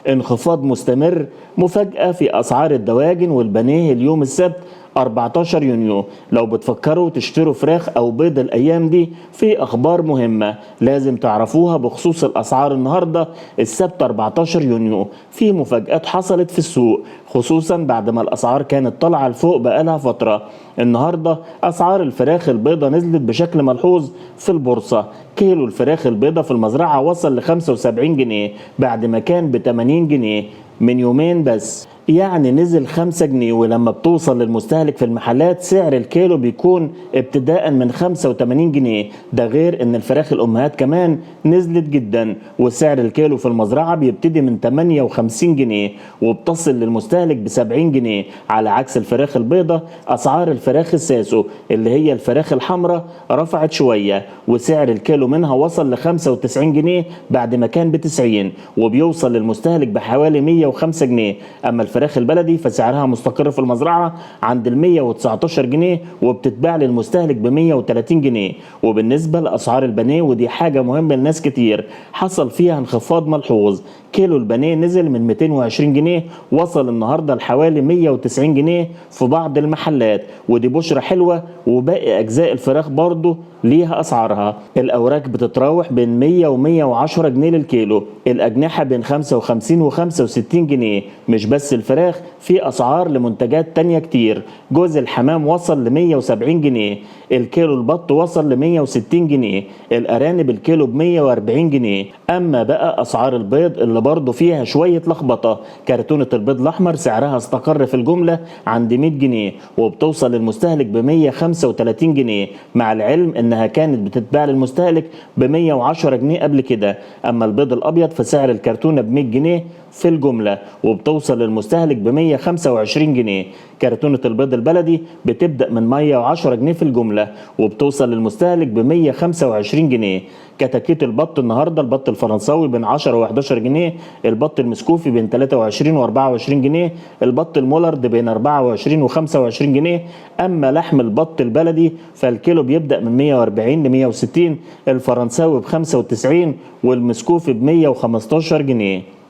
انخفاض مستمر، مفاجأة في أسعار الدواجن والبانيه اليوم السبت 14 يونيو. لو بتفكروا تشتروا فراخ أو بيض الأيام دي، في أخبار مهمة لازم تعرفوها بخصوص الأسعار. النهاردة السبت 14 يونيو في مفاجآت حصلت في السوق، خصوصا بعد ما الأسعار كانت طالعة لفوق بقالها فترة. النهاردة أسعار الفراخ البيضة نزلت بشكل ملحوظ في البورصة. كيلو الفراخ البيضة في المزرعة وصل ل 75 جنيه بعد ما كان ب 80 جنيه من يومين بس، يعني نزل 5 جنيه. ولما بتوصل للمستهلك في المحلات سعر الكيلو بيكون ابتداء من 85 جنيه. ده غير ان الفراخ الامهات كمان نزلت جدا، وسعر الكيلو في المزرعة بيبتدي من 58 جنيه وبتصل للمستهلك ب 70 جنيه، على عكس الفراخ البيضة. اسعار الفراخ الساسو اللي هي الفراخ الحمراء رفعت شوية، وسعر الكيلو منها وصل ل 95 جنيه بعد ما كان ب 90، وبيوصل للمستهلك بحوالي 105 جنيه. اما الفراخ البلدي فسعرها مستقر في المزرعة عند ال 119 جنيه وبتتباع للمستهلك ب 130 جنيه. وبالنسبة لأسعار البانيه، ودي حاجة مهمة لناس كتير، حصل فيها انخفاض ملحوظ. كيلو البانيه نزل من 220 جنيه وصل النهارده لحوالي 190 جنيه في بعض المحلات، ودي بشرة حلوة. وباقي أجزاء الفراخ برضو ليها أسعارها. الأوراك بتتراوح بين 100 و 110 جنيه للكيلو، الأجنحة بين 55 و 65 جنيه. مش بس الفراخ، في أسعار لمنتجات تانية كتير. جوز الحمام وصل ل 170 جنيه، الكيلو البط وصل ل 160 جنيه، الأرانب الكيلو ب 140 جنيه. أما بقى أسعار البيض اللي برضو فيها شوية لخبطة، كرتونة البيض الأحمر سعرها استقر في الجملة عند 100 جنيه وبتوصل للمستهلك ب 135 جنيه، مع العلم إنها كانت بتتباع للمستهلك ب 110 جنيه قبل كده. أما البيض الأبيض فسعر الكرتونة ب 100 جنيه في الجملة وبتوصل للمستهلك ب 125 جنيه. كرتونة البيض البلدي بتبدأ من 110 جنيه في الجملة وبتوصل للمستهلك ب 125 جنيه. كتاكيت البط النهارده، البط الفرنساوي بين 10 و11 جنيه، البط المسكوفي بين 23 و24 جنيه، البط المولرد بين 24 و25 جنيه. اما لحم البط البلدي فالكيلو بيبدأ من 140 ل 160، الفرنساوي ب 95 والمسكوفي ب 115 جنيه.